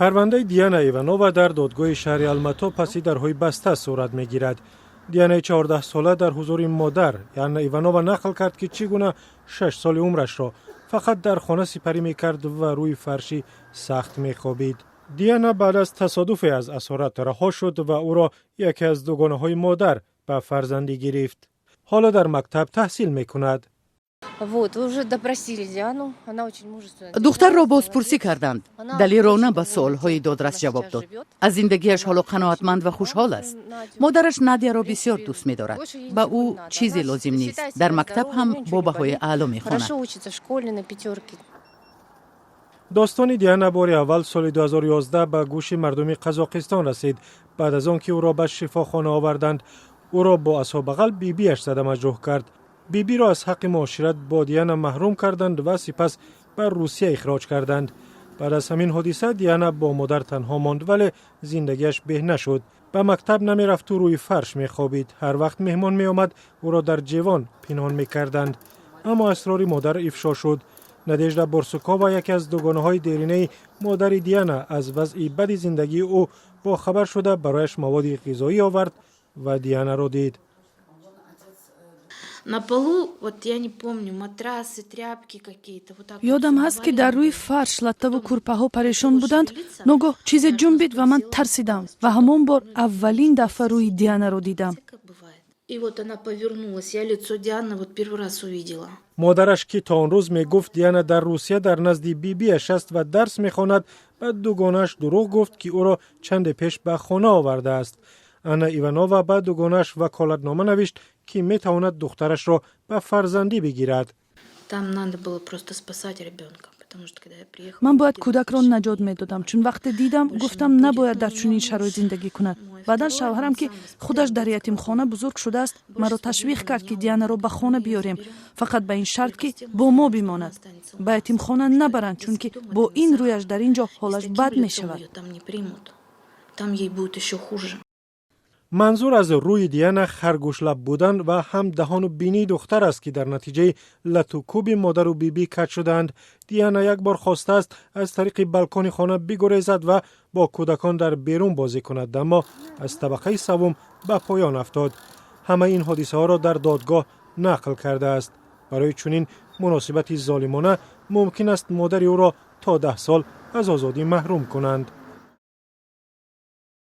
Парвандаи Диана Иванова дар додгоҳи шаҳри Алмато паси дарҳои баста сурат мегирад. Дианаи 14сола дар ҳузури модар Анна Иванова нақл кард, ки чӣ гуна 6 соли умрашро фақат дар хона сипарӣ мекард ва рӯи фарши сахт мехобид. Диана баъд аз тасодуфе аз асорат раҳо шуд ва ӯро яке аз дугонаҳои модар ба фарзандӣ гирифт. Ҳоло дар мактаб таҳсил мекунад. Вот, уже допросили Диану, она очень мужественно. Духтарро бозпурсӣ карданд. Далерона ба суолҳои додрас ҷавоб дод. Аз зиндагиаш ҳоло қаноатманд ва хушҳол аст. Модараш Надяро бисёр дӯст медорад, ба ӯ чизе лозим нест. Дар мактаб ҳам бо баҳои аъло мехонад. Хорошо учится в школе, на пятерки. Достони Диана бори аввал соли 2011 ба гӯши мардуми Қазоқистон расид, баъд аз он ки ӯро ба шифохона оварданд. Ӯро бо асобағал бибиаш зада маҷрӯҳ кард. Бибиро аз ҳаққи муошират бо Диана маҳрум карданд ва сипас ба Русия ихроҷ карданд. Баъд аз ҳамин ҳодиса Диана бо модар танҳо монд, вале зиндагиаш беҳ нашуд. Ба мактаб намерафту рӯи фарш мехобид. Ҳар вақт меҳмон меомад, ӯро дар ҷевон пинҳон мекарданд. Аммо асрори модар ифшо шуд. Надежда Борсукова, яке аз дугонаҳои деринаи модари Диана, аз вазъи бади зиндагии ӯ бохабар шуда, барояш маводи ғизоӣ овард ва Дианаро дид. На полу, вот я не помню, матрасы, тряпки какие-то. Вот так. Ёдам ҳаст, ки дар рӯи фарш латтаву кӯрпаҳо парешон буданд. Ногоҳ чизе ҷунбид ва ман тарсидам ва ҳамон бор аввалин дафъа рӯи Дианаро дидам. И вот она повернулась, я лицо Дианы вот первый раз увидела. Модараш, ки то он рӯз мегуфт, Диана дар Русия дар назди бибиаш аст ва дарс мехонад, ба дугонааш дурӯғ гуфт, ки ӯро чанде пеш ба хона овардааст. Анна Иванова ба дугонааш ваколатнома навишт, ки метавонад духтарашро ба фарзандӣ бигирад. Там надо было просто спасать ребенка. Ман бояд кӯдакро наҷот медодам, чун вақте дидам, гуфтам, набояд дар чунин шароит зиндагӣ кунад. Баъдан шавҳарам, ки худаш дар ятимхона бузург шудааст, маро ташвиқ кард, ки Дианаро ба хона биёрем, фақат ба ин шарт, ки бо мо бимонад, ба ятимхона набаранд, чунки бо ин рӯяш дар ин ҷо ҳолаш бад мешавад. Там ей будет еще хуже. Манзур аз рӯи Диана харгӯшлаб будан ва ҳам даҳону бинии духтар аст, ки дар натиҷаи латукӯби модару бибӣ каҷ шудаанд. Диана як бор хостааст аз тариқи балкони хона бигурезад ва бо кӯдакон дар берун бозӣ кунад, аммо аз табақаи саввум ба поён афтод. Ҳамаи ин ҳодисаҳоро дар додгоҳ нақл кардааст. Барои чунин муносибати золимона мумкин аст модари ӯро то 10 сол аз озодӣ маҳрум кунанд.